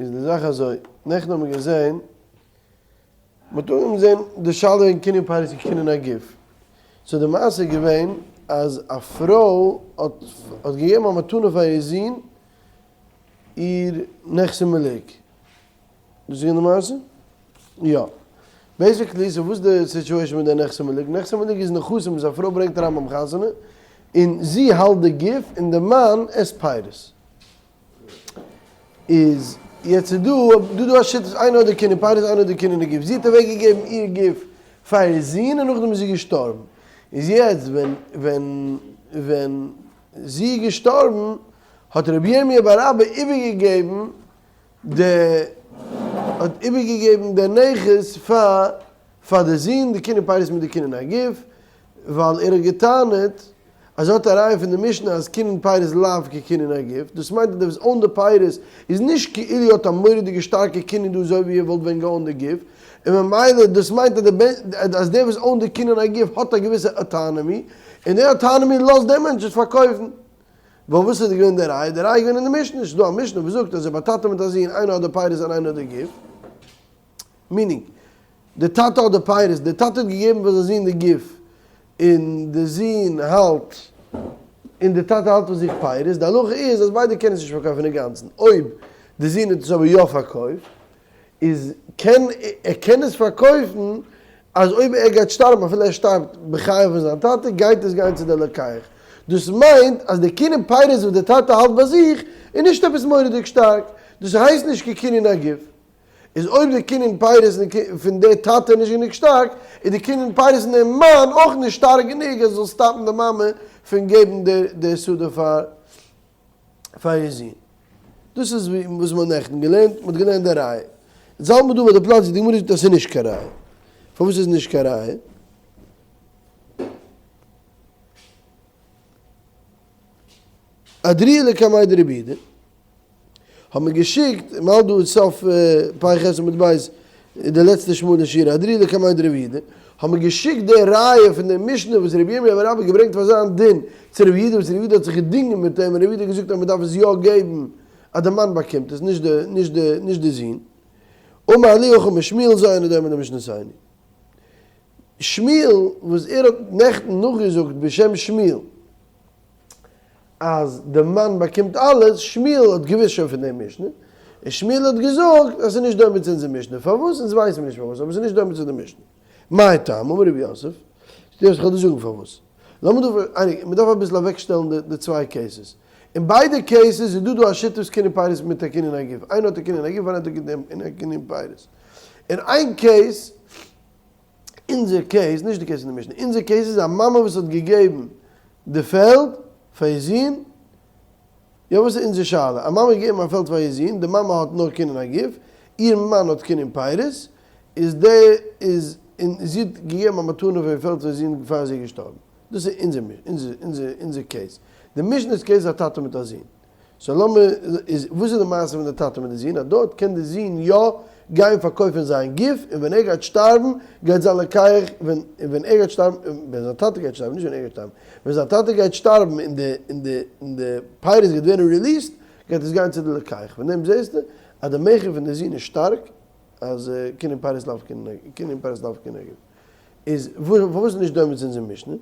איז די זאך אזוי, נעכטן האט מען געזען, מען האט אנגעהויבן זען די שאלה וועגן קינוי פירות און קינוי הגוף, so די מעשה איז געווען אז א פרוי האט האט געגעבן א מתנה פאר איר זון איר נכסי מלוג, דאס איז געווען די מעשה? יא. Basically, so וואס איז די situation מיט די נכסי מלוג? נכסי מלוג איז נכסים וואס א פרוי ברענגט אריין ביים חתונה, און זי האלט די גוף און די מאן עסט פירות. איז יעצט איז דא דא דא א שיטה איינער האט די קינוי פירות איינער האט די קינוי גוף זי האט אוועק געגעבן איר גוף פאר איר זון און נאכדעם איז זי געשטארבן איז יעצט ווען ווען ווען זי איז געשטארבן האט רבי ירמי' בר אבא איבערגעגעבן די האט איבערגעגעבן די נכס פאר פאר די זון די קינוי פירות מיט די קינוי הגוף ווייל ער האט געטענה'ט אז ער האט א ראיה פון די משנה אז קינוי פירות לאו כקינוי הגוף, דאס מיינט אז דער וואס own ט די פירות איז נישט כאילו ער האט א מורא'דיגע שטארקע קינוי דא אזוי ווי ער וואלט ווען גע own ט די גוף, און ממילא דאס מיינט אז דער וואס own ט די קינוי הגוף האט א געוויסע autonomy, און די autonomy לאזט דעם מענטש עס פארקויפן. ווייל וואס איז געווען די ראיה? די ראיה איז געווען אין די משנה, ס'איז דא א משנה וואס זאגט אז אויב א טאטע מיט א זון איינער האט די פירות און איינער האט די גוף, meaning, די טאטע האט די פירות, די טאטע האט געגעבן פאר זיין זון די גוף, און די זון האלט, און די טאטע האלט פאר זיך פירות, די הלכה איז אז ביידע קענען עס נישט פארקויפן אינגאנצן, אויב די זון האט עס אבער יא פארקויפט, איז קען ער קען עס פארקויפן, אז אויב ער גייט שטארבן אפילו ער שטארבט בחייו פון זיין טאטע גייט עס גיין צו די לוקח, דאס מיינט אז די קינוי פירות וואס די טאטע האלט ביי זיך איז נישט עפעס מורא'דיג שטארק, דאס הייסט נישט כקינוי הגוף. איז אויב די קינוי פירות פון די טאטע איז נישט גענוג שטארק, איז די קינוי פירות פון די מאן אויך נישט שטארק גענוג אז עס זאל stop ן די מאמע פון געבן די שדה פאר פאר איר זון. דאס איז וואס מען האט נעכטן געלערנט, מען האט געלערנט די ראיה. יעצט האלט מען דא ביי די פלאץ ווי די גמרא זאגט אז עס איז נישט קיין ראיה. פארוואס איז נישט קיין ראיה? אהדרוה לקמיה דרב יהודה. האט מען געשיקט, מ'האלט דא סוף פ"ח עמוד ב', די לעצטע שמונה שורה, אהדרוה לקמיה דרב יהודה, האט מען געשיקט די ראיה פון די משנה וואס רבי ירמי' בר אבא געברענגט פאר זיין דין צו רב יהודה, וואס רב יהודה האט זיך געדינגען מיט אים, און רב יהודה האט געזאגט אז מ'דארף עס יא געבן אז די מאן באקומט עס, נישט די נישט די נישט די זון. אמר להו הכי אמר שמואל זו אינה דומה למשנתינו. שמואל וואס ער האט נעכטן נאכגעזאגט בשם שמואל. אז די מאן באקומט אלעס, שמואל האט געוואוסט שוין פון די משנה, און שמואל האט געזאגט אז ס'איז נישט דומה צו אונזער משנה, פארוואס? אונז ווייסן מיר נישט פארוואס, אבער ס'איז נישט דומה צו די משנה. מאי טעמא אמר רב יוסף, זאגט יוסף כ'וועל דיר זאגן פארוואס. לאמיר דא, איינער, מ'דארף אביסל אוועקשטעלן די צוויי cases. אין ביידע cases איז דא דא א שותפות קינוי פירות מיט א קינוי הגוף, איינער האט א קינוי הגוף איינער האט א קינוי פירות. אין איין case, אונזער case, נישט די case פון די משנה, אונזער case איז א מאמע וואס האט געגעבן די פעלד פאר איר זון, יא וואס איז אונזער שאלה? א מאמע האט געגעבן א פעלד פאר איר זון, די מאמע האט נאר קינוי הגוף, איר מאן האט קינוי פירות, איז די איז און זי האט געגעבן א מתנה פאר איר פעלד פאר איר זון פאר זי איז געשטארבן. דאס איז אונזער אונזער אונזער case. די משנה'ס case איז א טאטע מיט א זון. So לאמיר, איז וואס איז די מעשה פון די טאטע מיט די זון? אז דארט קען די זון יא גיין פארקויפן זיין גוף, און ווען ער גייט שטארבן גייט זיין לוקח, ווען ווען ער גייט שטארבן, ווען זיין טאטע גייט שטארבן, נישט ווען ער גייט שטארבן, ווען זיין טאטע גייט שטארבן און די און די און די פירות גייט ווערן released, גייט עס גיין צו די לוקח. פון דעם זעסטו אז די מכר פון די זון איז שטארק, אז קינוי פירות לאו קינוי פירות לאו כנגד. איז פארוואס איז נישט דומה צו אונזער משנה?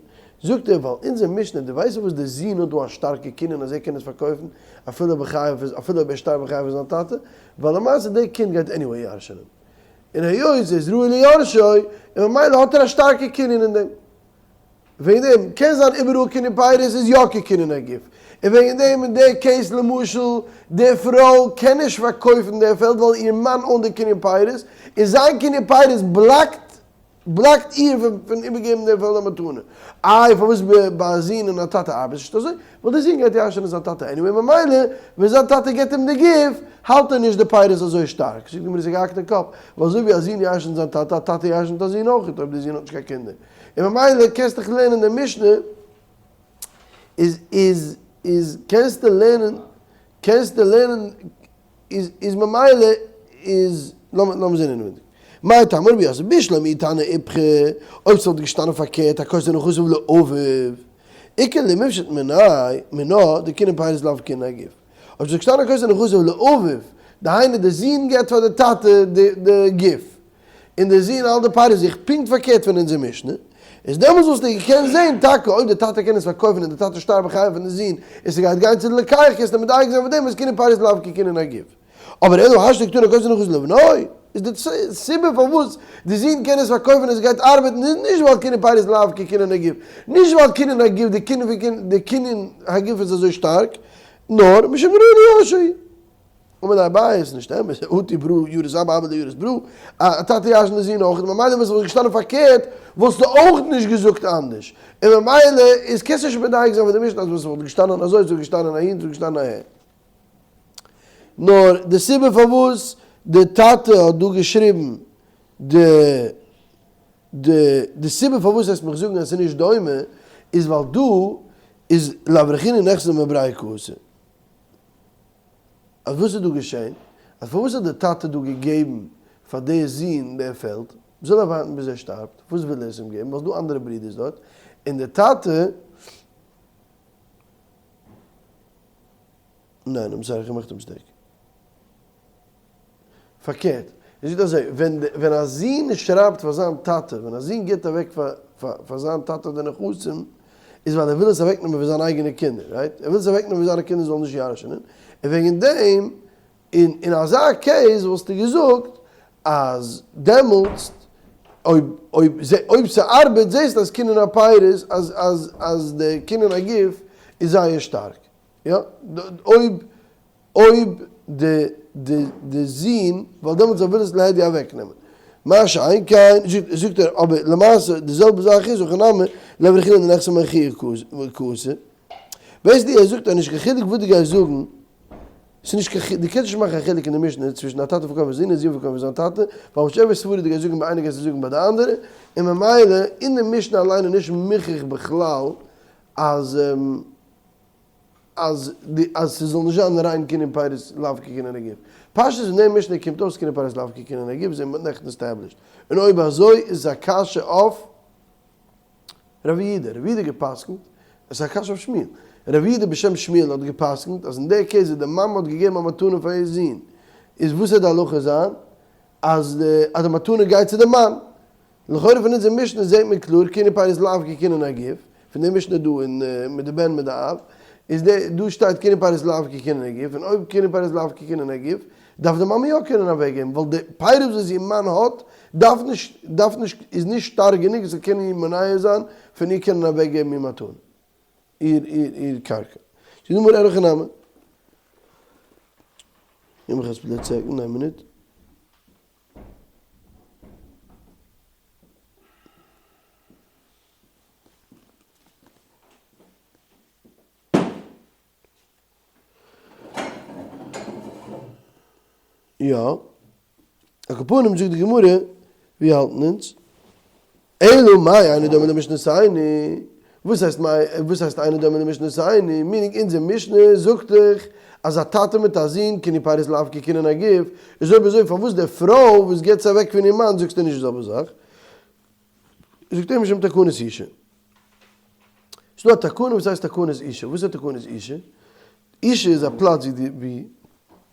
זאגט ער ווייל אונזער משנה דו ווייסט פארוואס דער זון האט דא א שטארקע קנין אז ער קען עס פארקויפן אפילו בחייו אפילו אויב ער שטארבט בחייו פון זיין טאטע ווייל למעשה דער קינד גייט anyway ירש'נען און היות ער איז ראוי ליורשו און ממילא האט ער א שטארקע קנין אין דעם וועגן דעם קען זיין איבעראל קינוי פירות איז יא כקינוי הגוף און וועגן דעם אין דער case למשל די פרוי קען נישט פארקויפן דער פעלד ווייל איר מאן own ט די קינוי פירות און זיין קינוי פירות block ט block ט איר פון איבערגעבן דעם פעלד א מתנה. איי פארוואס ביי א זון און א טאטע ארבעט נישט אזוי? ווייל דער זון גייט ירש'ענען זיין טאטע anyway ממילא ווען זיין טאטע געבט אים די גוף האלט ער נישט די פירות אזוי שטארק. זאגט די גמרא ס'איז געהאקט אין קאפ, ווייל אזוי ווי א זון ירש'נט זיין טאטע, א טאטע ירש'נט א זון אויך אויב דער זון האט נישט קיין קינדער. און ממילא קענסט דיך לערנען די משנה איז איז איז קענסטו לערנען קענסטו לערנען איז איז ממילא איז לאמיר לאמיר זעהן אינעווייניג. מאי טעמא רבי יוסף בשלמא אי תנא איפכא, אויב ס'וואלט געשטאנען פארקערט הכותר נכסיו לאביו, איכא למיפשט מיניה מינה דקינוי פירות לאו כקינוי הגוף. אויב ס'וואלט געשטאנען הכותר נכסיו לאביו. דהיינו די זון געבט פאר די טאטע די גוף, און די זון האלט די פירות זיך פונקט פארקערט פון אונזער משנה, איז דעמאלס וואלסטו געקענט זען טאקע אויב די טאטע קען עס פארקויפן און די טאטע שטארבט בחיים פון די זון און ס'גייט גיין צו די לוקח קענסטו מדייק זיין פון דעם אז קנין פירות לאו כקנין הגוף. אבער אלא השתא קתני הכוסר נכסים לבנו, איז די סיבה פארוואס די זון קען עס פארקויפן און עס גייט ארבעטן איז נישט ווייל קנין פירות לאו כקנין הגוף, נישט ווייל קנין הגוף די קנין פון די קנין הגוף איז אזוי שטארק, נאר משום דראוי ליורשו. אמר ליה אביי, עס איז נישט אמת, אטו ברא ירית אבא אבא לא ירית ברא, א טאטע ירש'נט די זון אויך, ממילא ווען ס'וואלט געשטאנען פארקערט וואלסטו אויך נישט געזאגט אנדערש, און ממילא איז קענסט נישט מדייק זיין פון די משנה אז ווען ס'וואלט געשטאנען אזוי ס'וואלט געשטאנען אהין ס'וואלט געשטאנען אהער. נאר די סיבה פארוואס די טאטע האט דא געשריבן די די די סיבה פארוואס וועסט מיך זאגן אז ס'איז נישט דומה איז ווייל דא איז לאברכוני נכסי מבראי כסא. אז וואס איז דא געשען? אז פארוואס האט די טאטע דא געגעבן פאר די זון די פעלד? זאל ער ווארטן ביז ער שטארבט, וואס וויל ער עס אים געבן? ווייל ס'דא אנדערע ברידערס דארט, און די טאטע. ניין, I'm sorry, איך האב געמאכט א mistake. פארקערט, ער זאגט אזוי, ווען ווען א זון שרייבט פאר זיין טאטע, ווען א זון גיבט אוועק פאר פאר זיין טאטע די נכסים, איז ווייל ער וויל עס אוועקנעמען פון זיינע אייגענע קינדער, right? ער וויל עס אוועקנעמען פון זיינע קינדער זאלן נישט ירש'נען, און וועגן דעם, אין אין אזא case וואלסטו געזאגט אז דעמאלטס אויב אויב אויב ס'ארבעט זעסטו אז קנין הפירות אז אז אז די קנין הגוף איז זייער שטארק, יא, אויב אויב די די די זון, ווייל דעמאלטס ער וויל עס להדיא אוועקנעמען. מה שאין כן, זאגט ער, אבער למעשה די זעלבע זאך איז הכא נמי, לאברוחינן דנכסי מאחוה קאתי. בעיסיקלי ער זאגט אז נישט קיין חילוק וואס דו גייסט זאגן, ס'איז נישט קיין חילוק, דו קענסט נישט מאכן א חילוק אין די משנה צווישן א טאטע פארקויפן פאר זון און זון פארקויפן פאר זיין טאטע, ווייל whichever סברא דו גייסט זאגן ביי איינער גייסטו זאגן ביי די אנדערע, און ממילא אין די משנה אליין איז נישט מוכרח בכלל אז. אז די אז ס'זאל נישט זיין ריין קנין פירות לאו כקנין הגוף. פשטות פון די משנה קומט אויס קנין פירות לאו כקנין הגוף זעהן מיר נעכטן established. און אויב אזוי איז עס א קשיא אויף רבי יהודה. רבי יהודה געפסקנט, עס איז א קשיא אויף שמואל. רבי יהודה בשם שמואל האט געפסקנט אז אין די case ווי די מאמע האט געגעבן א מתנה פאר איר זון, איז וואס וועט די הלכה זיין? אז די אז די מתנה גייט צו די מאן. לכאורה פון אונזער משנה זעהט מען קלאר קנין פירות לאו כקנין הגוף, פון די משנה דא אין מיט די בן מיט די אב, איז די דא שטייט קנין פירות לאו כקנין הגוף, און אויב קנין פירות לאו כקנין הגוף, דארף די מאמע יא קענען אוועק געבן, ווייל די פירות וואס איר מאן האט דארף נישט דארף נישט איז נישט שטארק גענוג עס זאל קענען איר מונע זיין פון איר קענען אוועק געבן איר מתנה, איר איר איר קרקע. זאגט די גמרא אין הכי נמי. גיב מיך א split second, איין מינוט. יא, על כל פנים זאגט די גמרא, ווי האלטן אונז? אלא מאי אינו דומה למשנתינו, וואס הייסט מאי, וואס הייסט אינו דומה למשנתינו, meaning אונזער משנה זאגט דאך אז א טאטע מיט א זון קנין פירות לאו כקנין הגוף, איז אויב אזוי פארוואס די פרוי וואס גיבט עס אוועק פון איר מאן זאגסטו נישט די זעלבע זאך? זאגט ער משום תקנת אושא. ס'דא א תקנה וואס הייסט תקנת אושא, וואס איז תקנת אושא? אושא איז א פלאץ ווי די ווי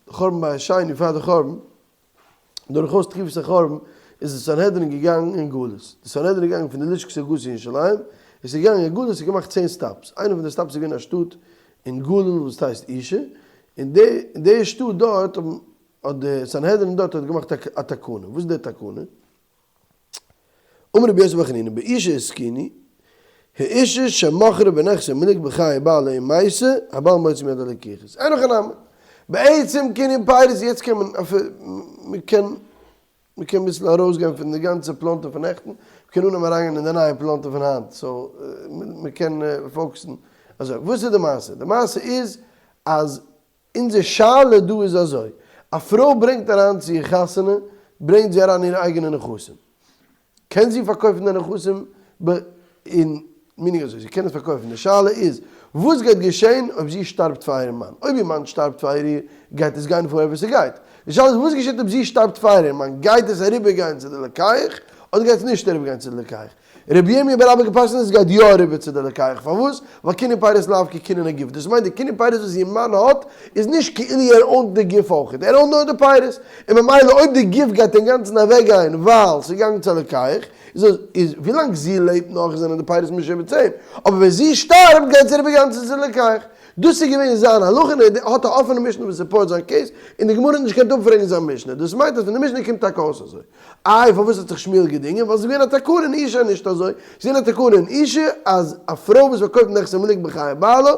חורבן בית שני פאר די חורבן, דורכאויס תקופת החורבן איז די סנהדרין געגאנגען אין גלות, די סנהדרין איז געגאנגען פון די לשכת הגזית אין ירושלים, עס איז געגאנגען אין גלות און געמאכט צען stops, איינע פון די stops איז געווען א שטאט אין גליל וואס הייסט אושא, און די אין די שטאט דארט האבן האט די סנהדרין דארט האט געמאכט א תקנה, וואס איז די תקנה? אמר רבי יוסי בר חנינא באושא התקינו, האשה שמכרה בנכסי מלוג בחיי בעלה ומתה, הבעל מוציא מיד הלקוחות. אין הכי נמי. בעצם קנין פירות, יעצט קען מען אפילו, מען קען, מען קען אביסל ארויסגיין פון די גאנצע פלאנטער פון נעכטן, מען קען אנהייבן אריינגיין אין די נייע פלאנטער פון היינט, so מען קען focus ן. אזוי, וואס איז די מעשה? די מעשה איז אז אונזער שאלה דא איז אזוי, א פרוי ברענגט אריין צו איר חתונה, ברענגט זי אריין איר אייגענע נכסים. קען זי פארקויפן די נכסים ב אין meaning אזוי, זי קען עס פארקויפן, די שאלה איז, וואס גייט געשען אויב זי שטארבט פאר איר מאן? אויב איר מאן שטארבט פאר איר, גייט עס גיין פאר וואו ס'גייט. די שאלה איז וואס געשעט אויב זי שטארבט פאר איר מאן, גייט עס אריבערגיין צו די לוקח, אדער גייט עס נישט אריבערגיין צו די לוקח? רבי ירמי' בר אבא געפסקנט אז עס גייט יא אריבער צו די לוקח, פארוואס? ווייל קינוי פירות לאו כקינין הגוף, דאס מיינט די קינוי פירות וואס איר מאן האט איז נישט כאילו ער own ט די גוף אויכעט, ער own ט נאר די פירות, און ממילא אויב די גוף גייט אינגאנצן אוועק גיין ווייל ס'איז געגאנגען צו א לוקח, איז ווילאנג זי לעבט נאך זענען די פירות משועבד צו אים, אבער ווען זי שטארבט גייט עס אריבער גאנצן צו די לוקח. דאס איז געווען זיין הלכה און ער האט א אפענע משנה וואס support זיין case, און די גמרא האט נישט געקענט אפפרעגן זיין משנה, דאס מיינט אז פון די משנה קומט טאקע אויס אזוי. איי פארוואס האט זיך שמואל געדינגען? ווייל ס'איז געווען א תקנה אין אושא נישט אזוי? ס'איז געווען א תקנה אין אושא אז א פרוי וואס פארקויפט נכסי מלוג בחיי בעלה,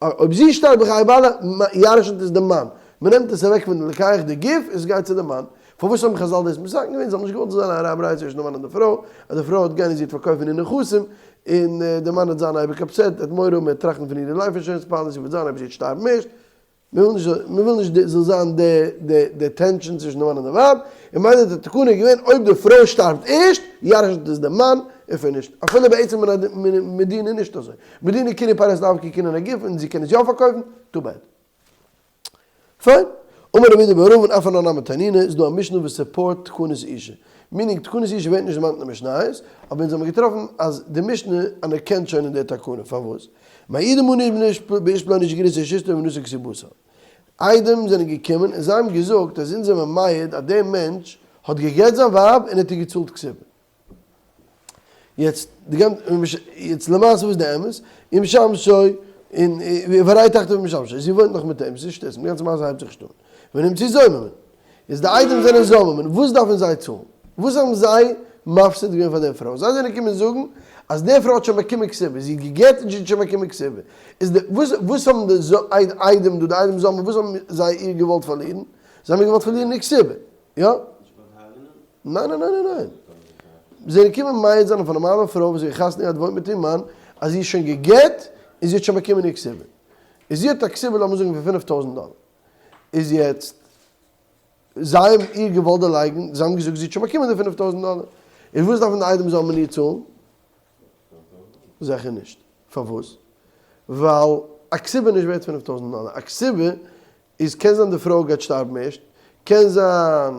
אויב זי שטארבט בחיי בעלה, ירש'נט עס די מאן. מ'נעמט עס אוועק פון די לוקח די גוף און ס'גייט צו די מאן. פארוואס האבן חזל דאס מתקן געווען? זיי האבן נישט געוואלט ס'זאל זיין א רייבעריי צווישן די מאן און די פרוי, אז די פרוי וועט גיין און זי וועט פארקויפן איר נכסים, און די מאן וועט זיין אייביג upset, ער וועט מורא האבן, ער וועט טראכטן פון אירע life insurance policy, וועט זיין אויב זי וועט שטארבן ערשט. מען וויל נישט מען וויל נישט זאל זיין די די די tension צווישן די מאן און די ווייב, און ממילא די תקנה איז געווען אויב די פרוי שטארבט ערשט, ירש'נט עס די מאן, און finish. אפילו בעצם מדינא איז נישט אזוי. מדינא קינוי פירות לאו כקינין הגוף און זי קען עס יא פארקויפן, too bad. פיין. אמר רב אידי בר אבין אף אנן נמי תנינא, איז דא א משנה וואס support תקנת אושא. meaning תקנת אושא ווערט נישט דערמאנט אין די משניות, אבער אונז האבן געטראפן אז די משנה אנערקענט שוין אין די תקנה. פארוואס? מעידים מנו באיש פלוני שגירס את אשתו ונשא כתובתה. עדים זענען געקומען און זיי האבן געזאגט אז אונז זעמער מעיד אז דער מענטש האט גע'גט זיין ווייב און האט איר געצאלט כתובה. יעצט די גאנ יעצט למעשה וואס איז די אמת? ומשמשו און והרי תחתיו ומשמשו זי וואוינט נאך מיט אים ס'איז שטות די גאנצע מעשה הייבט זיך נישט אן ונמצאו זוממין איז די עדים זענען זוממין וואס דארפן זיי צאלן? וואס האבן זיי מפסיד געווען פאר די פרוי? זיי זענען געקומען זאגן אז די פרוי האט שוין באקומען כתובה זי האט גע'גט און זי האט שוין באקומען כתובה איז די וואס וואס האבן די עדים דא די עדים זוממין וואס האבן זיי איר געוואלט פארלירן? זיי האבן איר געוואלט פארלירן איר כתובה יא? ניין ניין ניין ניין ניין. זיי זענען געקומען מעיד זיין אויף א נארמאלע פרוי וואס האט חתונה געהאט וואוינט מיט איר מאן אז זי איז שוין גע'גט און זי האט שוין באקומען איר כתובה. און זי האט א כתובה לאמיר זאגן פון 5000 דאלער. איז יעצט זיי האבן איר געוואלט דערלייגן, זיי האבן געזאגט זי האט שוין באקומען די 5000 דאלער. איז וואס דארפן די עדים זאל מען איר צאלן? זיכער נישט. פארוואס? ווייל א כתובה איז נישט ווערט 5000 דאלער. א כתובה איז קען זיין די פרוי גייט שטארבן ערשט, קען זיין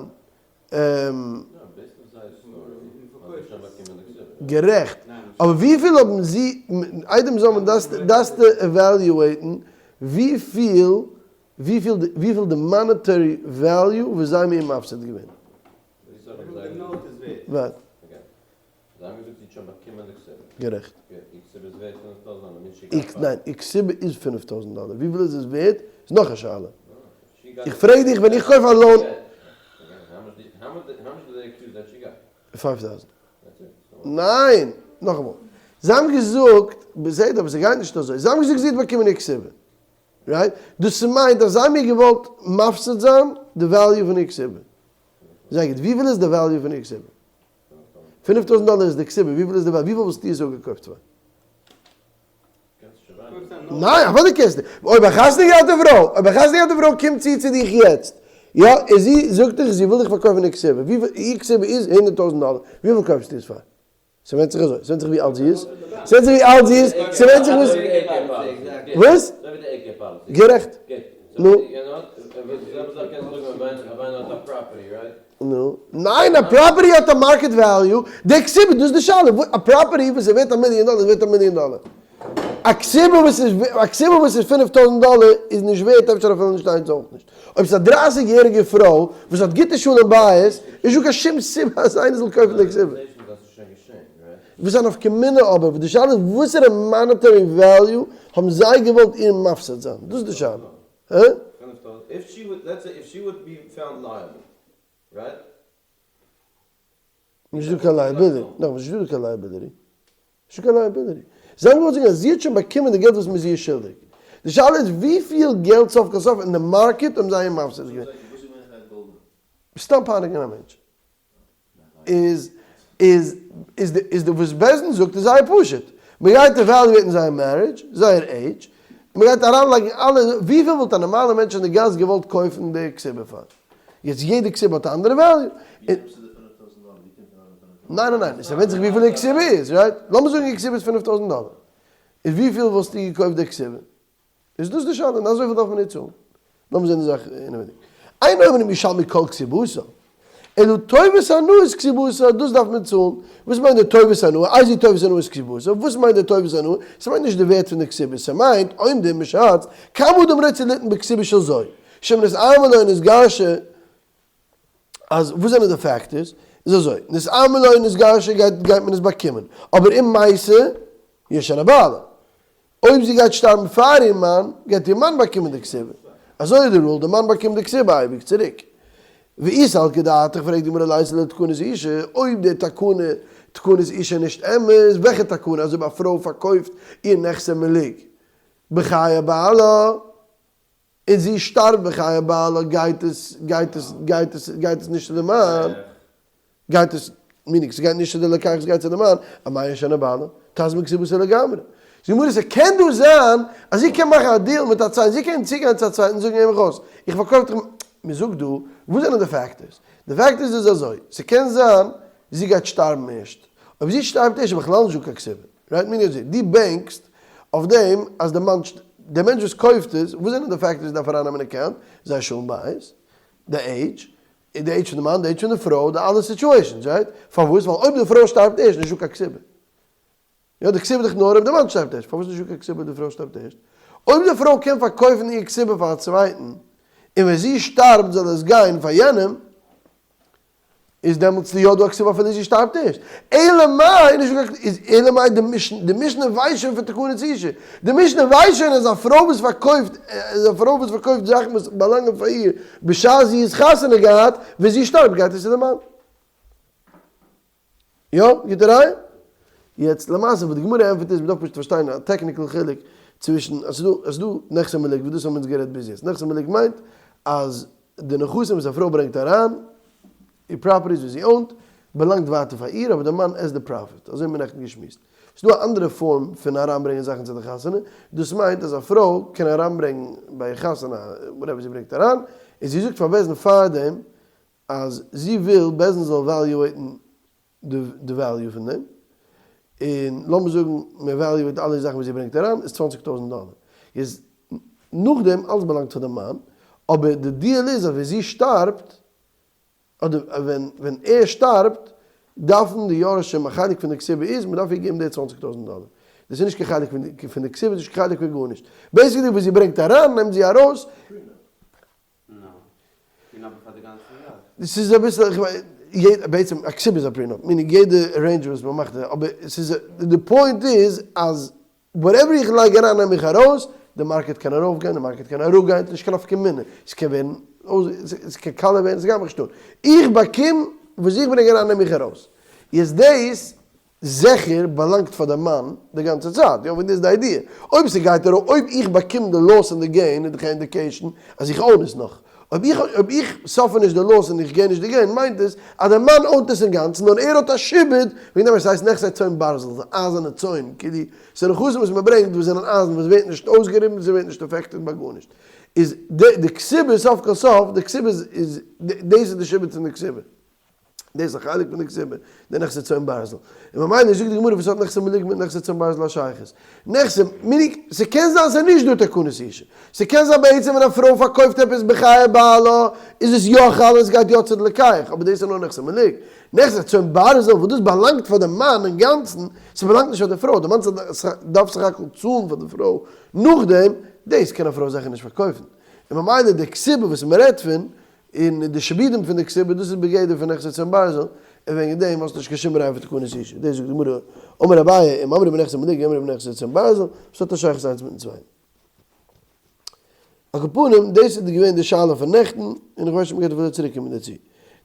גערעכט, אבער וויפיל האבן זי, עדים זוממין דארפסטו evaluate ן וויפיל וויפיל וויפיל די monetary value וואס זיי האבן איר מפסיד געווען. ווארט. זיי האבן געזאגט זי האט שוין באקומען די כתובה. גערעכט. איר כתובה איז ווערט 5000 דאלער, מיינט she got ניין, איר כתובה איז 5000 דאלער, וויפיל איז עס ווערט איז נאך א שאלה. איך פרעג דיך ווען איך קויף א loan. 5000. ניין! נאכאמאל. זיי האבן געזאגט, בסדר אבער ס'גייט נישט אזוי, זיי האבן געזאגט זי האט באקומען איר כתובה. right? דאס מיינט אז זיי האבן איר געוואלט מפסיד זיין די value פון איר כתובה. זייער גוט. וויפיל איז די value פון איר כתובה? 5000 דאלער איז די כתובה, וויפיל איז די value? וויפיל וואלסטו עס אפגעקויפט פאר? ניין, אוודאי קענסטו. אויב א חתונה געהאטע פרוי, אויב א חתונה געהאטע פרוי קומט צו צו דיך יעצט, יא, און זי זאגט דיך זי וויל דיך פארקויפן איר כתובה, וויפיל, איר כתובה איז 100,000 דאלער, וויפיל קויפסטו עס פאר? ס'ווענדט זיך אזוי, ס'ווענדט זיך ווי אלט זי איז, ס'ווענדט זיך ווי אלט זי איז, ס'ווענדט זיך וואס. וואס? גערעכט. נו. נו. ניין, א property האט א market value, די כתובה, דאס איז די שאלה, א property וואס איז ווערט א מיליאן דאלער איז ווערט א מיליאן דאלער. א כתובה וואס איז א כתובה וואס איז 5000 דאלער איז נישט ווערט אפשר אפילו נישט איינס אויך נישט. אויב ס'איז א דרייסיג יעריגע פרוי וואס האט גוטע שלום בית, איז נישטא קיין שום סיבה אז איינער זאל קויפן די כתובה. וואס איז א נפקא מינה אבער, די שאלה איז וואסערע monetary value האבן זיי געוואלט איר מפסיד זיין, דאס איז די שאלה. הא? נישט דא קיין liability, נאכאמאל נישט דא קיין liability, נישט דא קיין liability. זיי האבן געוואלט זאגן אז זי האט שוין באקומען די געלט וואס מ'איז איר שולדיג. די שאלה איז וויפיל געלט סוף כל סוף אין די market האבן זיי איר מפסיד געווען. סתם פייניגן א מענטש. איז איז איז די איז די וואס בית דין זאגט איז זייער פשוט, מען גייט evaluate ן זייער marriage, זייער עידזש, מען גייט אריינלייגן אלע, וויפיל וואלט א נארמאלער מענטש אין די גאס געוואלט קויפן די כתובה פאר? יעצט יעדע כתובה האט א אנדערע value, ניין ניין ניין, עס ווענדט זיך וויפיל די כתובה איז, right? לאמיר זאגן די כתובה איז 5000 דאלער, איז וויפיל וואלסטו געקויפט די כתובה? איז דאס די שאלה, און אזויפיל דארף מען נישט צאלן. לאמיר זען די זאך אינעווייניג. אין אומרים ישלמו כל כתובתה. אלא טובת הנאת כתובתה, דאס דארף מען צאלן. וואס מיינט די טובת הנאה? איזהו טובת הנאת כתובתה? וואס מיינט די טובת הנאה? ס'מיינט נישט די ווערט פון די כתובה, ס'מיינט אומדין מ'שאצט כמה אדם רוצה ליתן בכתובה של זו, שאם נתארמלה או נתגרשה, אז וואס זענען די factors? איז אזוי, נתארמלה או נתגרשה גייט גייט מען עס באקומען, אבער אם מתה ירשנה בעלה. אויב זי גייט שטארבן פאר איר מאן, גייט איר מאן באקומען די כתובה. אזוי איז די rule, די מאן באקומט די כתובה אייביג צוריק. ואי סלקא דעתך פרעגט די גמרא ליתא לתקנת אושא, אויב די תקנה, תקנת אושא איז נישט אמת, וועלכע תקנה? אז אויב א פרוי פארקויפט איר נכסי מלוג בחיי בעלה, און זי שטארבט בחיי בעלה גייט עס גייט עס גייט עס גייט עס נישט צו די מאן, גייט עס, meaning ס'גייט נישט צו די לוקח ס'גייט צו די מאן, אמאי ירשנה בעלה, תזבין כתובתה לגמרי. זאגט די גמרא ס'קען דא זיין אז זי קען מאכן א deal מיט א צווייטן, זי קען צוגיין צו א צווייטן און זאגן הער מיך אויס, איך פארקויף דיך, מ'זאגט דא, וואס זענען די factors? די factors איז אזוי, ס'קען זיין זי גייט שטארבן ערשט, אויב זי שטארבט ערשט איז בכלל נישט דא קיין כתובה. right meaning אזוי, דו בענקסט אויף דעם אז די מענטש, דער מענטש וואס קויפט עס, וואס זענען די factors דארף ארייננעמען אין account? זייער שלום בית, די עידזש, די עידזש פון די מאן, די עידזש פון די פרוי, די אלע situations, right? פארוואס? ווייל אויב די פרוי שטארבט ערשט נישטא קיין כתובה. יא, די כתובה איז דאך נאר אויב די מאן שטארבט ערשט, פארוואס נישטא קיין כתובה אויב די פרוי שטארבט ערשט? אויב די פרוי קען פארקויפן איר כתובה פאר א צווייטן, און ווען זי שטארבט זאל עס גיין פאר יענעם, איז דעמאלטס יא דא א כתובה אפילו זי שטארבט נישט. אלא מאי, נישט דא קיין, איז אלא מאי די משנה, די משנה ווייסט שוין פון תקנת אושא. די משנה ווייסט שוין אז א פרוי וואס פארקויפט, אז א פרוי וואס פארקויפט זאכן וואס באלאנגען פאר איר בשעת זי איז חתונה געהאט, ווען זי שטארבט גייט עס צו די מאן. יא? גוטע ראיה? יעצט למעשה וואס די גמרא ענטפערט איז, מ'דארף פשוט פארשטיין א technical חילוק צווישן, אז ס'איז דא, עס איז דא נכסי מלוג וואס דאס האבן אונז גערעדט ביז יעצט, נכסי מלוג מיינט אז די נכסים וואס א פרוי ברענגט אריין, איר properties וואס זי own ט, באלאנגט ווייטער פאר איר, אבער די מאן עסט די profit, אזוי האבן מיר נעכטן געשמועסט. ס'איז דא א אנדערע form פון אריינברענגען זאכן צו די חתונה, דאס מיינט אז א פרוי קען אריינברענגן ביי איר חתונה whatever זי ברענגט אריין, און זי זאגט פאר בית דין פארדעם אז זי וויל בית דין זאל evaluate ן די value פון דעם, און לאמיר זאגן מען evaluate אלע זאכן וואס זי ברענגט אריין איז 20 טויזנט דאלער, איז נאכדעם אלעס באלאנגט פאר די מאן, אבער די deal איז אז ווען זי שטארבט, אדער ווען ווען ער שטארבט, דארפן די יורשים, א חלק פון די כתובה איז מען דארף איר געבן די 20 טויזנט דאלער, דאס איז נישט קיין חלק פון די כתובה, נישט קיין חלק פון גארנישט, basically וואס זי ברענגט אריין נעמט זי ארויס. ס'איז אביסל, איך מיין, יעדע, בעצם א כתובה איז א prenup, meaning יעדע arrangement וואס מ'מאכט, אבער ס'איז, די point איז אז whatever איך לייג אריין נעם איך ארויס, די market קען ארויפגיין, די market קען אראפגיין, ס'נישט קיין נפקא מינה, ס'קען ווערן, ס'קען קאלער ווערן, ס'גייט מיך נישט אן, איך באקום וואס איך ברענג אריין נעם איך ארויס, יעצט דאס זיכער באלאנגט פאר די מאן די גאנצע צייט, יא ווען דאס איז די idea, אויב ס'גייט ארויף, אויב איך באקום די loss און די gain איז דאך א indication אז איך own עס נאך, אויב איך אויב איך suffer נישט די loss און איך gain נישט די gain מיינט עס אז די מאן own ט עס אינגאנצן נאר ער האט א שעבוד, וועגן דעם עס הייסט נכסי צאן ברזל, ס'איז אייזערנע צאן, כאילו ס'איז נכסים וואס מ'ברענגט וואס זענען אייזן וואס ווערט נישט אויסגעריבן, ס'ווערט נישט affected ביי גארנישט, איז די די כתובה סוף כל סוף די כתובה איז דאס איז די שעבוד פון די כתובה. דאס איז א חלק פון די כתובה, די נכסי צאן ברזל. און ממילא זאגט די גמרא וואס האט נכסי מלוג מיט נכסי צאן ברזל א שייכות? נכסי מלוג, ס'קען זיין ס'איז נישט דא תקנת אושא. ס'קען זיין בעצם ווען א פרוי פארקויפט עפעס בחיי בעלה איז עס יא חל און ס'גייט יא צו די לוקח, אבער דאס איז נאר נכסי מלוג. נכסי צאן ברזל וואס דאס באלאנגט פאר די מאן אינגאנצן, ס'באלאנגט נישט פאר די פרוי, די מאן דארף סך הכל צאלן פאר די פרוי נאכדעם, דאס קען א פרוי זיכער נישט פארקויפן. און ממילא די כתובה וואס מ'רעדט פון און די שעבודים פון די כתובה, דאס איז בגדר פון נכסי צאן ברזל, און וועגן דעם האסטו נישט קיין שום ראיה פון תקנת אושא. דאס זאגט די גמרא, אמר אביי, אם אמרו בנכסי מלוג אמרו בנכסי צאן ברזל, וואס האט א שייכות איינס מיטן צווייטן? על כל פנים, דאס איז געווען די שאלה פון נעכטן, און איך ווייס נישט אויב מ'גייט אפילו צוריק קומען דערצו.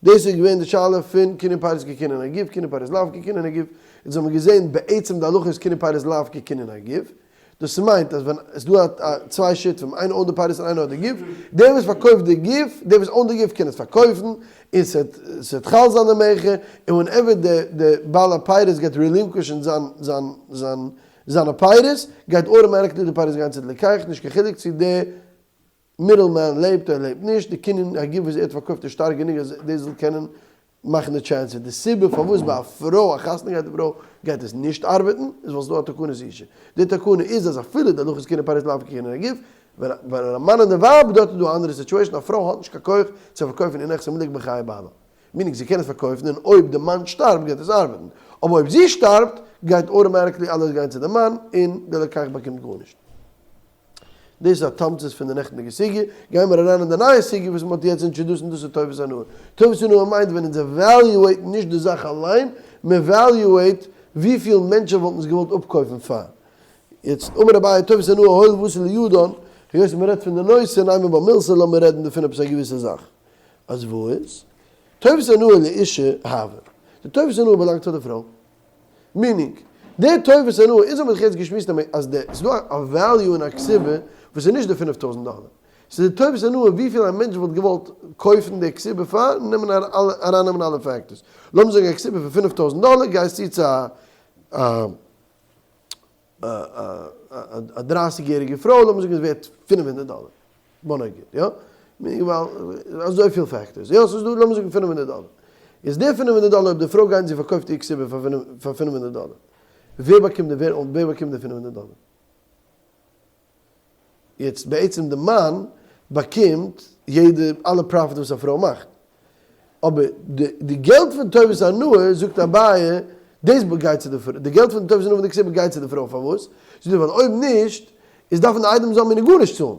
דאס איז געווען די שאלה פון קינוי פירות כקינוי הגוף, קינוי פירות לאו כקינוי הגוף, אונז האבן געזען בעצם די הלכה איז קינוי פירות לאו כקינוי הגוף, דאס מיינט אז ווען עס דא א צוויי שותפים איינער own ט די פירות און איינער האט די גוף, דער וואס פארקויפט די גוף, דער וואס own ט די גוף קען עס פארקויפן און ס'וועט חל זיין די מכר, און whenever די די בעל הפירות גייט relinquish ן זיין זיין זיין זיינע פירות, גייט automatically די פירות גיין צו די לוקח, נישט קיין חילוק צו די middleman לעבט אדער לעבט נישט, די קנין הגוף וואס ער האט פארקויפט איז שטארק גענוג אז דאס זאל קענען מאכן די transfer. די סיבה פארוואס ביי א פרוי, א חתונה געהאטע פרוי, גייט עס נישט ארבעטן, איז ווייל ס'איז דא א תקנת אושא. די תקנה איז אז אפילו די הלכה איז קינוי פירות לאו כקינוי הגוף, ווען א מאן און די ווייב, דארט איז דא א אנדערע situation, א פרוי האט נישט קיין כח צו פארקויפן איר נכסי מלוג בחיי בעלה. Meaning זי קען עס פארקויפן און אויב די מאן שטארבט גייט עס ארבעטן, אבער אויב זי שטארבט גייט automatically אלעס גיין צו די מאן און די לוקח באקומט גארנישט. דאס איז א תמצית פון די נעכטנדיגע סוגיא, גייען מיר אריין אין די נייע סוגיא וואס מען האט יעצט introduced און דאס איז טובת הנאה. טובת הנאה מיינט ווען אונז evaluate ן נישט די זאך אליין, מען evaluate וויפיל מענטשען וואלטן עס געוואלט אפקויפן פאר. יעצט אמר אביי טובת הנאה הואיל ואתא לידן, היות מען רעדט פון די נושא נימא בה מילתא לאמיר רעדן דערפון עפעס א געוויסע זאך. אז וואס? טובת הנאה לאשה הוה. די טובת הנאה באלאנגט פאר די פרוי. Meaning, די טובת הנאה, אונז האבן זיך יעצט געשמועסט אז די, ס'איז דא א value אין א כתובה וואס איז נישט די 5000 דאלער. ס'איז די טובת הנאה וויפיל א מענטש וואלט געוואלט קויפן די כתובה פאר, נעמען ארייננעמען אלע factors. לאמיר זאגן א כתובה פון 5000 דאלער גייסטו צו א א 30 יעריגע פרוי, לאמיר זאגן איז ווערט 500 דאלער. בוא נגיד, יא? ווייל אזויפיל factors. יא, ס'איז דא, לאמיר זאגן 500 דאלער. איז די 500 דאלער, אויב די פרוי גייט און זי פארקויפט איר כתובה פאר 500 דאלער, ווער באקומט די, ווער באקומט די 500 דאלער? יעצט בעצם די מאן באקומט יעדע, אלע profit וואס א פרוי מאכט. אבער די געלט פון טובת הנאה, זאגט אביי, דאס גייט צו די פרוי, די געלט פון טובת הנאה פון די כתובה גייט צו די פרוי, פארוואס? זאגט ער, ווייל אויב נישט, איז דארפן די עדים זוממין גארנישט צאלן.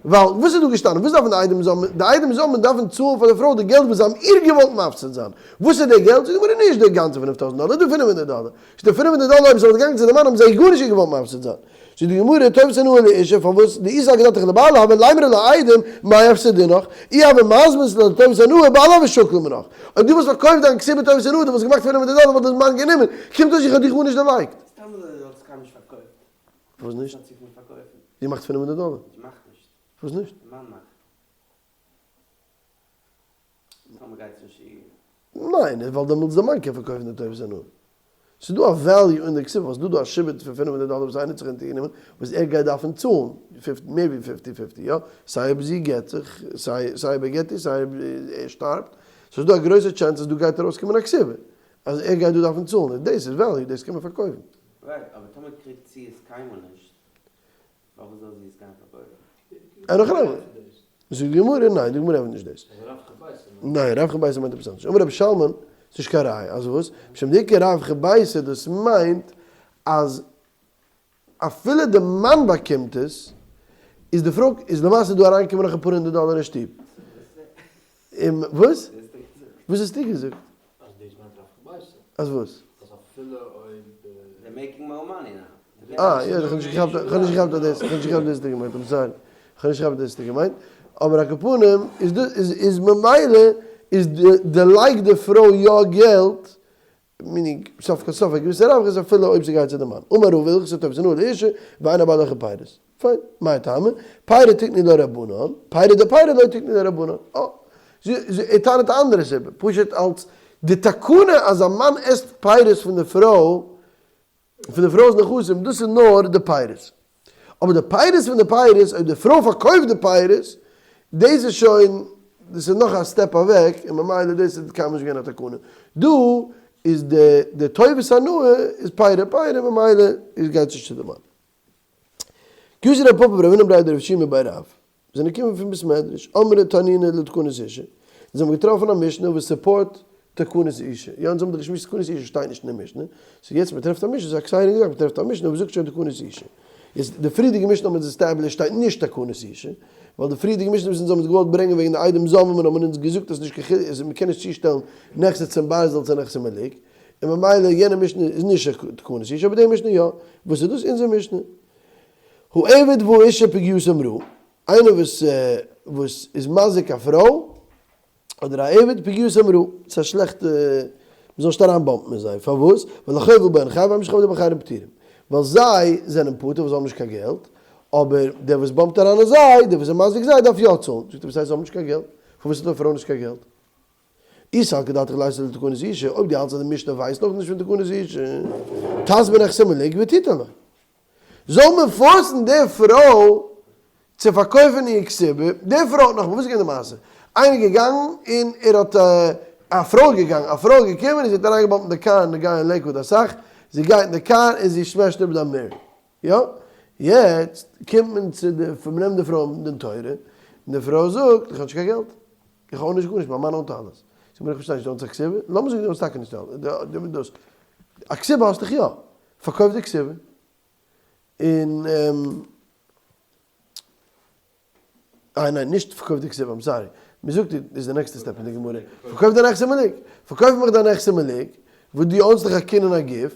ווייל וואס איז דא געשטאנען? וואס דארפן די עדים זוממין? די עדים זוממין דארפן צאלן פאר די פרוי די געלט וואס זיי האבן איר געוואלט מפסיד זיין. וואס איז די געלט? זאגט די גמרא, נישט די גאנצע 5000 דאלער, די 500 דאלער. איז די 500 דאלער אויב זיי וואלט געגאנגען צו די מאן האבן זיי איר גארנישט געוואלט מפסיד זיין. זאגט די גמרא, טובת הנאה לאשה, פארוואס? דאי סלקא דעתך לבעלה הוה לימרה לעדים מאי הפסדינך, אי הוה מזמנת לה לטובת הנאה בעלה הוה שקיל מינך. אויב דו וואלסט פארקויפט דיין כתובה טובת הנאה, דו וואלסט געמאכט 500 דאלער וואלט דאס מאן גענומען, קומט אויס איך האב דיך גארנישט דערלייגט. סתם אזוי דו האסט קיינמאל נישט פארקויפט. פארוואס נישט? וואס האט זי פון פארקויפן? זי מאכט 500 דאלער. זי מאכט נישט. פארוואס נישט? די מאן מאכט. טאמער גייט עס נישט איר. ניין, ווייל דעמאלטס די מאן קען פארקויפן די טובת הנאה. ס'איז דא א value אין די כתובה, ווייל ס'איז דא דא א שעבוד פון 500 דאלער וואס איינער האט זיך אונטערגענומען, וואס ער גייט דארפן צאלן, מער ווי fifty fifty, יא? סיי אויב זי גט זיך, סיי אויב ער גט איר, סיי אויב ער שטארבט, ס'איז דא א גרויסע chance אז דא גייט ארויסקומען א כתובה, אז ער גייט דא דארפן צאלן, און דאס איז value, דאס קען מען פארקויפן. Right, אבער טאמער קריגט זי עס קיינמאל נישט, פארוואס זאל זי עס גיין פארקויפן? אין הכי נמי. זאגט די גמרא, ניין, די גמרא ענטפערט נישט דאס. ניין, רווחא ביתא מיינט עפעס אנדערש. אמר רבי שלמן, ס'איז נישט קיין ראיה. אז וואס? משום דאיכא רווחא ביתא, דאס מיינט אז אפילו די מאן באקומט עס, איז די פרוי, איז למעשה דא אריינגעקומען נאך אפאר הונדערט דאלער אין שטוב. און וואס? וואס האסטו געזאגט? אז דאס מיינט רווחא ביתא. אז וואס? אז אפילו אויב. They're making more money now. אה, יא, איך האב נישט געכאפט, איך האב נישט געכאפט אז דאס, איך האב נישט געכאפט דאס האסטו געמיינט, I'm sorry. איך האב נישט געכאפט דאס האסטו געמיינט. אבער על כל פנים, איז דא, איז, איז ממילא, איז דערלייגט די פרוי יא געלט, meaning, סוף כל סוף א געוויסע רווח איז אפילו אויב ס'גייט צו די מאן. אמר רבא הלכתא טובת הנאה לאשה, ואין הבעל אוכל פירות. פיין, מאי טעמא? פירי תקנו לה רבנן, פירי דפירי לא תקנו לה רבנן. אה, זי, ער טענה'ט א אנדערע סיבה, פשוט אלס די תקנה אז א מאן עסט פירות פון די פרוי, פון די פרוי'ס נכסים, דאס איז נאר די פירות. אבער די פירות פון די פירות, אויב די פרוי פארקויפט די פירות, דאס איז שוין, דאס איז נאך א step אוועק, און ממילא דאס איז קיינמאל נישט געווען א תקנה. דא איז די די טובת הנאה איז פירי פירי, ממילא איז גייט נישט צו די מאן. כי אתא רב פפא ורב הונא בריה דרב שימי בי רב, זענען געקומען פון בית מדרש, אמרי תנינא לתקנת אשה, און זיי האבן געטראפן א משנה וואס support תקנת אשה, יא אונז האבן דאך געשמועסט תקנת אשה שטייט נישט אין די משנה, so יעצט מען טרעפט א משנה, ס'איז א exciting זאך, מען טרעפט א משנה וואס זאגט שוין תקנת אשה. יעצט די פריערדיגע משנה האבן אונז established שטייט נישט תקנת אשה, ווייל די פריערדיגע משנה וואס אונז האבן געוואלט ברענגען וועגן די עדים זוממין האבן אונז געזאגט אז נישט קיין חילוק, אז מען קען נישט צושטעלן נכסי צאן ברזל צו נכסי מלוג, און ממילא יענע משנה איז נישט תקנת אשה, אבער די משנה יא. וואס איז דאס אונזער משנה? העבד והאשה פגיעתם רעה, איינער וואס וואס איז מזיק א פרוי אדער א עבד פגיעתם רעה, ס'איז א שלעכטע, מ'זאל נישט אריין bump ן אין זיי, פארוואס? ווייל החובל בהן חייב ואין מי שחובלו באחרים פטורים, ווייל זיי זענען פטור ווייל זיי האבן נישט קיין געלט, אבער דער וואס bump ט אריין אין זיי, דער וואס איז מזיק זיי דארף יא צאלן, זאגט ער וואס הייסט זיי האבן נישט קיין געלט? פארוואס האט א פרוי נישט קיין געלט? אי סלקא דעתך ליתא לתקנת אשה, אויב דו האלטסט אז די משנה ווייסט נאך נישט פון תקנת אשה, תזבין נכסי מלוג ותיתן לו. זאל מען force ן די פרוי צו פארקויפן איר כתובה, די פרוי האט נאכאמאל, וואס איז געווען די מעשה? איינער איז געגאנגען און ער האט, א פרוי איז געגאנגען, א פרוי איז געקומען און זי האט אריינגע bump ט אין די קאר און געגאנגען אין לעיקוואד אסאך, זי גייט אין די קאר און זי smash ט אפ די mirror, יא, יעצט קומט מען צו די, מען נעמט די פרוי אין דין תורה, און די פרוי זאגט, איך האב נישט קיין געלט, איך האב נישט גארנישט, מיין מאן own ט אלעס. זאגט מיר איך פארשטיי נישט, דו האסט א כתובה? לאמיר זאגן דו האסט טאקע נישט דאס, א כתובה האסט דאך יא, פארקויף די כתובה, און אה ניין נישט פארקויף די כתובה, I'm sorry, מען זאגט דאס איז די נעקסטע step אין די גמרא, פארקויף די נכסי מלוג, פארקויף מיך דיין נכסי מלוג, וואס דו own סט דיך א קנין הגוף,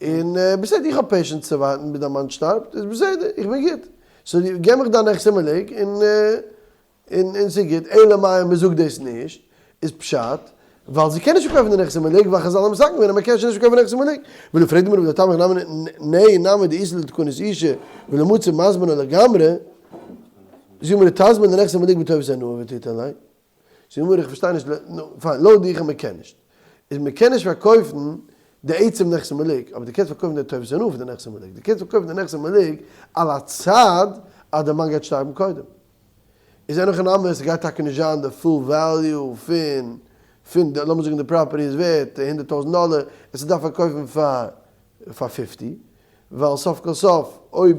און בסדר איך האב patience צו ווארטן ביז דיין מאן שטארבט, איז בסדר איך בין גוט, so געב מיך דיין נכסי מלוג און און ס'איז גוט, אלא מאי מען זאגט דאס נישט, איז פשט, ווייל זי קען נישט פארקויפן די נכסי מלוג, ווייל חזל האבן מתקן געווען אז מען קען שוין נישט פארקויפן נכסי מלוג, ולא פרעגט די גמרא ולטעמיך נמי נהי נמי דאיתא לתקנת אושא ולמצי מזבנה לגמרי, זאגט די גמרא תזבין לנכסי מלוג בטובת הנאה ותיתן ליה, זאגט די גמרא איך פארשטיי נישט, נו פיין לויט דיך אז מען קען נישט, איז מען קען נישט פארקויפן די עצם נכסי מלוג, אבער דו קענסט פארקויפן די טובת הנאה פון די נכסי מלוג, דו קענסט פארקויפן די נכסי מלוג על הצד אז די מאן גייט שטארבן קודם. איז אין הכי נמי ס'גייט טאקע נישט זיין די full value פון פון די לאמיר זאגן די property איז ווערט 100,000 דאלער און ס'דארף פארקויפן פאר פאר 50 ווייל סוף כל סוף אויב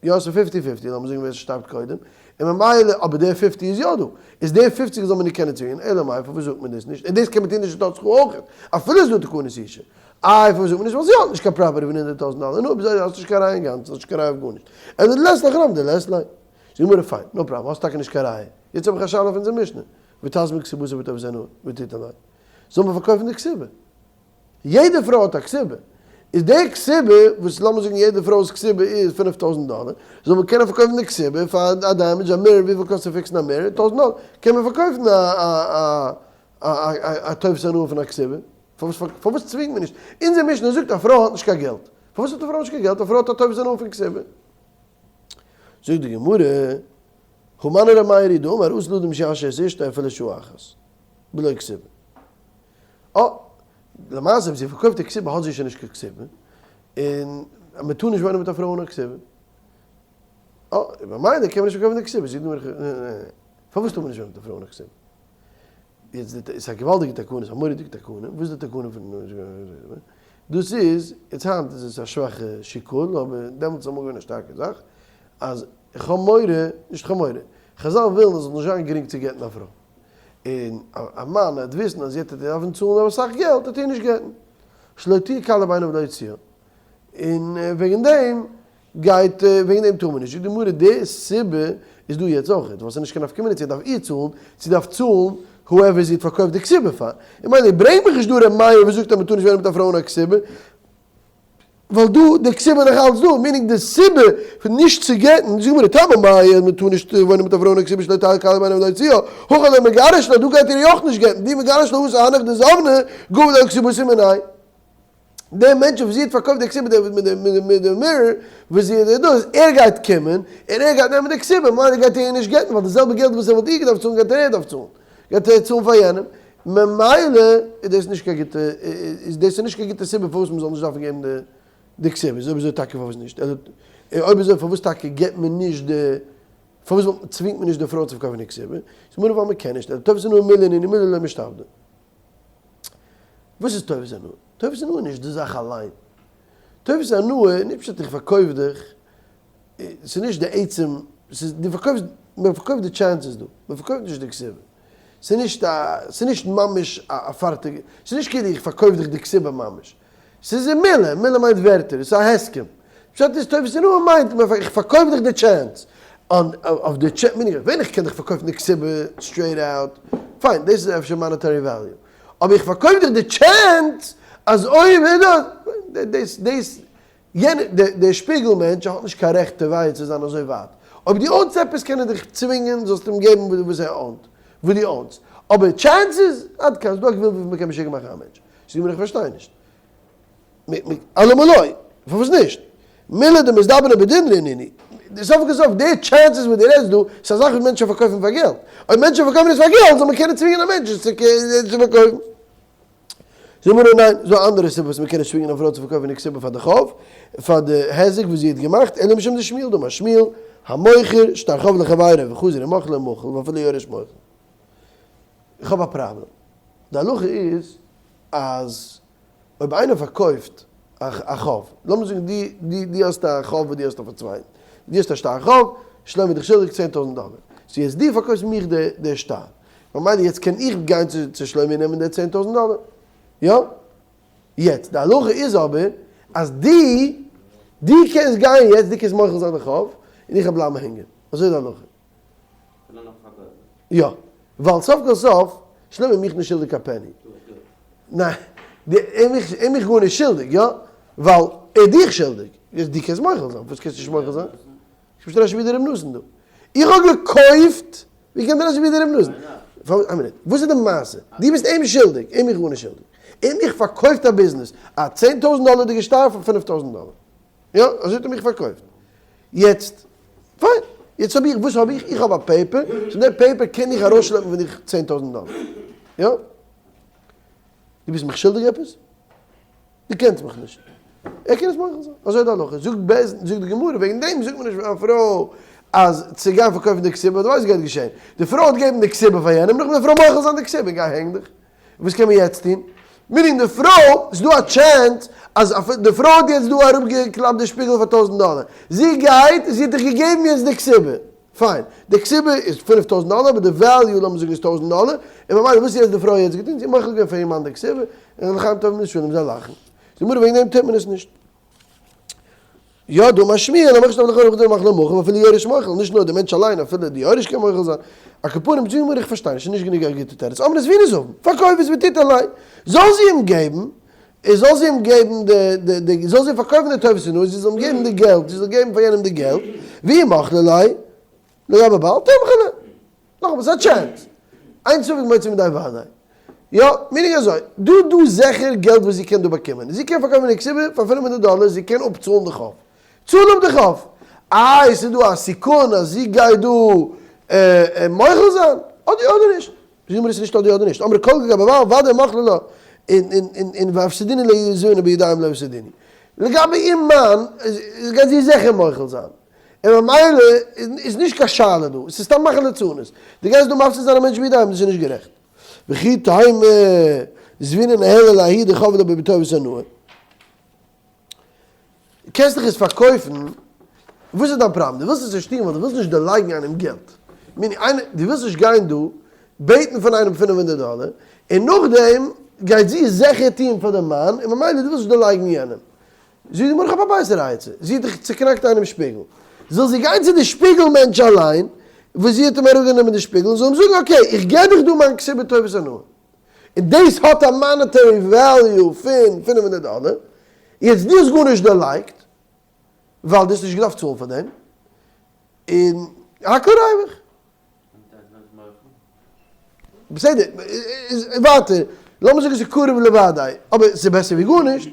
יא ס'איז fifty fifty לאמיר זאגן ווער ס'שטארבט קודם און ממילא אבער די 50 איז יא דא איז די 50 זאל מען נישט קענען צווינגען אלא מאי פארוואס זאגט מען דאס נישט און דאס קען מען טון נישט אין תוצ ח אויך אפילו איז דא תקנות אושא איי פארוואס זאגט מען נישט ווייל זי האט נישט קיין property פון 100,000 דאלער נו אויב אזוי האסטו נישט קיין ראיה אינגאנצן האסט נישט קיין ראיה אויף גארנישט אלא דלית לך רמ דלית ליה זאגט די גמרא פיין, no problem, האסט טאקע נישט קיין ראיה, יעצט האב איך א שאלה אויף אונזער משנה, ותזבין כתובתה בטובת הנאה ותיתן ליה, זאל מען פארקויפן די כתובה? יעדע פרוי האט א כתובה, איז די כתובה, וואס לאמיר זאגן יעדע פרוי'ס כתובה איז 5000 דאלער, זאל מען קענען פארקויפן די כתובה פאר א damage, א mirror, וויפיל קאסט צו fix ן א mirror? 1000 דאלער, קען מען פארקויפן א א טובת הנאה פון א כתובה? פארוואס צווינגט מען נישט? אונזער משנה זאגט א פרוי האט נישט קיין געלט, פארוואס האט א פרוי נישט קיין געלט? א פרוי האט א טובת הנאה פון כתובה. זאגט די גמרא, הא מני ר' מאיר היא דאמר אסור לאדם שישהה את אשתו אפילו שעה אחת, בלא כתובה. אה, למעשה ווען זי פארקויפט די כתובה האט זי שוין נישט קיין כתובה, און מען טאר נישט וואוינען מיט א פרוי אן א כתובה. אה, ממילא קען מען נישט פארקויפן די כתובה. זאגט די גמרא, פארוואס טאר מען נישט וואוינען מיט א פרוי אן א כתובה? יעצט די ס'איז א געוואלדיגע תקנה, ס'איז א מורא'דיגע תקנה, וואס איז די תקנה פון דאס איז, יעצט היינט איז עס א שוואכע שיקול, אבער דעמאלטס איז אמאל געווען א שטארקע זאך, אז איך האב מורא, נישט איך האב מורא, חזל ווילן עס זאל נישט זיין גרינג צו גט'ן א פרוי, און א מאן וועט וויסן אז יעצט וועט ער דארפן צאלן אסאך געלט, וועט ער נישט גט'ן, שלא תהיה קלה בעיניו להוציאה, און וועגן דעם גייט וועגן דעם טאר מען נישט, זאגט די גמרא די סיבה איז דא יעצט אויכעט, ווייל ס'איז נישט קיין נפקא מינה צו ער דארף איר צאלן, צו דארף צאלן whoever זי האט פארקויפט די כתובה פאר, איך מיין ברענג מיך נישט דא ר' מאיר וואס זאגט אז מ'טאר נישט וואוינען מיט א פרוי אן א כתובה, ווייל דא די כתובה איז נאך אלץ דא, meaning די סיבה פון נישט צו גט'ן, זאגט די גמרא טעמא מאי אז מ'טאר נישט וואוינען מיט א פרוי אן א כתובה שלא תהא קלה בעיניו להוציאה, הכא לא מגרש לה, דא גייט ער איר אויך נישט גט'ן, דאי מגרש לה התם הנך דזבני, גבי לה כתובתה מיניה. דער מענטש וואס זי האט פארקויפט די כתובה מיט די mirror וואס זי האט דאס, ער גייט קומען און ער גייט נעמען די כתובה, ממילא גייט ער איר נישט גט'ן ווייל די זעלבע געלט וואס ער וואלט איר געדארפט צאלן גייט ער איר דארף צאלן, גייט ער צאלן פאר יענעם, ממילא איז דאס נישט קיין גוטע, איז דאס איז נישט קיין גוטע סיבה פארוואס מען זאל נישט דארפן געבן די כתובה, איז אויב אזוי טאקע פארוואס נישט, אויב אזוי פארוואס טאקע געבט מען נישט די, פארוואס צווינגט מען נישט די פרוי צו פארקויפן די כתובה, איז מובן ווייל מען קען נישט, אלא טובת הנאה מילי נינהו מילי לא משתעבדא. וואס איז טובת הנאה? טובת הנאה איז נישט די זאך אליין. טובת הנאה איז נישט פשט איך פארקויף דיך, ס'איז נישט די עצם, ס'איז דו פארקויפסט, מען פארקויפט די chances דא, מען פארקויפט נישט די כתובה. ס'איז נישט א, ס'איז נישט ממש א פארטיגע, ס'איז נישט כאילו איך פארקויף דיך די כתובה ממש. ס'איז אין מילה, מילה מיינט ווערטער, ס'איז א הסכם. פשט איז טובת הנאה מיינט איך פארקויף דיך די chance, אויף די chance, meaning ווען איך קען דיך פארקויפן די כתובה straight out, פיין דאס איז אפשר monetary value, אבער איך פארקויף דיך די chance אז אויב איז דאס, דאס דאס יענער דער שפיגל מענטש האט נישט קיין רעכט תובע צו זיין אזוי ווייט, אויב דו own סט עפעס קען ער דיך צווינגען זאלסט אים געבן וואס ער own ט, וואס דו own סט, אבער chances, עד כאן, ס'דא א גבול וויפיל מ'קען משוגע מאכן א מענטש. זאג מיר איך פארשטיי נישט. אלעמאל אוי, פארוואס נישט? מילא דמזדבנא בדינרא נינהו. סוף כל סוף די chances וואס דו רעדסט דא, איז א זאך וואס מענטשן פארקויפן פאר געלט. אויב מענטשן פארקויפן עס פאר געלט, זאל מען קענען צווינגען א מענטש עס צו פארקויפן. זאג מיר ניין, ס'איז דא א אנדערע סיבה וואס מ'קען נישט צווינגען א פרוי צו פארקויפן איר כתובה פאר די חוב, פאר די היזק וואס זי האט געמאכט, אלא משום דשמואל דאמר שמואל, המוכר שטר חוב לחבירו וחזר ומחלו מחול ואפילו יורש מוחל. איך האב א פראבלעם. די הלכה איז אז אויב איינער פארקויפט א חוב, לאמיר זאגן דו דו דו האסט א חוב וואס דו האסט אויף א צווייטן, דו האסט א שטר חוב, שלמה איז דיך שולדיג 10,000 דאלער, so יעצט דו פארקויפסט מיך די די שטר, ממילא יעצט קען איך גיין צו שלומי נעמען די 10,000 דאלער. יא? יעצט, די הלכה איז אבער אז דו, דו קענסט גיין יעצט, דו קענסט מוחל זיין די חוב, און איך וועל בלייבן הענגען. אזוי איז די הלכה. יא. ווייל סוף כל סוף, שלומי איז מיך נישט שולדיג קיין פעני. ניין. ער איז מיך גארנישט שולדיג, יא? ווייל ער איז דיך שולדיג. יעצט דו קענסט מוחל זיין. פארוואס קענסטו נישט מוחל זיין? איך פארשטיי נישט ווי דער רב נתן דא. איך האב געקויפט, ווי קען דער רבי דער רב נתן? איין מינוט, וואס איז די מעשה? דו ביסט אים שולדיג, אים איך גארנישט שולדיג. ער האט מיך פארקויפט א ביזנעס, א 10,000 דאלערדיגע שטר פאר 5,000 דאלער. יא, אזוי האט ער מיך פארקויפט. יעצט, פיין, יעצט האב איך, וואס האב איך? איך האב א paper, פון די paper קען איך ארויסשלעפן פון דיך 10,000 דאלער. יא? דו ביסט מיך שולדיג עפעס? דו קענסט מיך נישט. ער קען עס מוחל זיין. אזוי איז די הלכה. זאגט בית דין, זאגט די גמרא, וועגן דעם זאגט מען נישט פאר א פרוי אז צו גיין פארקויפן די כתובה, דו ווייסט וואס גייט געשען. די פרוי האט געגעבן די כתובה פאר יענעם, נאכדעם די פרוי מוחל זיין די כתובה, גיי הענג דיך. וואס קען מען יעצט טון? meaning די פרוי, ס'איז דא א chance אז די פרוי האט יעצט דא אראפגעקלאפט די שפיגל פאר טויזנט דאלער. זי גייט, זי האט דיך געגעבן יעצט די כתובה. פיין, די כתובה איז 5,000 דאלער אבער די value לאמיר זאגן איז טויזנט דאלער, און ממילא וואס האט יעצט די פרוי יעצט געטון? זי האט מוחל געווען פאר איר מאן די כתובה, און לחיים טובים ולשלום זיי לאכן. זאגט גמרא וועגן דעם טוט מען עס נישט. יא דאמר שמואל, המוכר שטר לכל עורך דין מוחלין לו מוחל ואפילו יורש מוחל, נישט נאר די מענטש אליין אפילו די יורש קען מוחל זיין. על כל פנים זאגט גמרא איך פארשטיי נישט, ס'איז נישט גענוג א גוטע תירוץ, אמרת זביני זבין, פארקויף עס ותיתן ליה, זאל זי אים געבן, ער זאל זי אים געבן די די די זאל זי אים פארקויפן די טובת הנאה, זי זאל אים געבן די געלט, זי זאל געבן פאר יענעם די געלט, ואי מחלא ליה, לגבי בעל תמחוי ליה. נאכאמאל, ס'איז א chance. אין ספק מוציא מידי וודאי. יא, meaning אזוי, דא דא זיכער געלט וואס זי קען דא באקומען. זי קען פארקויפן די כתובה פאר 500 דאלער, זי קען אפצאלן די חוב. צאל אפ די חוב. איי, ס'איז דא א סיכון אז זי גייט דא מוחל זיין? אדער יא אדער נישט. זאג מיר עס איז נישט אדער יא אדער נישט. אמרי כל לגבי בעל ודאי מחלא לה. און און און און ואפסדינהו לזביני בידיים לא הפסידינהו. לגבי איר מאן גייט זי זיכער מוחל זיין. און ממילא איז נישט קיין שאלה דא. עס איז סתם מאכן ליצנות. דו גייסט דא מפסיד זיין א מענטש בידיים, דאס איז נישט גערעכט. וכי תימא זביני ניהליה לההיא דחבלה ביה בטובת הנאה. קענסט דיך עס פארקויפן, וואס איז דיין פראבלעם? דו ווילסט עס נישט טון ווייל דו ווילסט נישט דערלייגן איינעם געלט. meaning איינער, דו ווילסט נישט גיין דא בעטן פון איינעם 500 דאלער, און נאכדעם גייט זי עס זיכער טון פאר די מאן, און ממילא דו ווילסט נישט דערלייגן יענעם. זאגט די גמרא, איך האב א בעסערע עצה, זי האט דאך צוקנאקט איינעם שפיגל, זאל זי גיין צו די שפיגל מענטש אליין, וואס זי האט אים אראפגענומען די שפיגל, און זאל אים זאגן, okay, איך געב דיך דא מיין כתובה טובת הנאה. און דאס האט א monetary value פון 500 דאלער, יעצט דו האסט גארנישט דערלייגט, ווייל דו האסט נישט געדארפט צאלן פאר דעם, און הכל ריווח. בסדר, ווייטער, לאמיר זאגן ס'איז קרוב לוודאי, אבער ס'איז בעסער ווי גארנישט.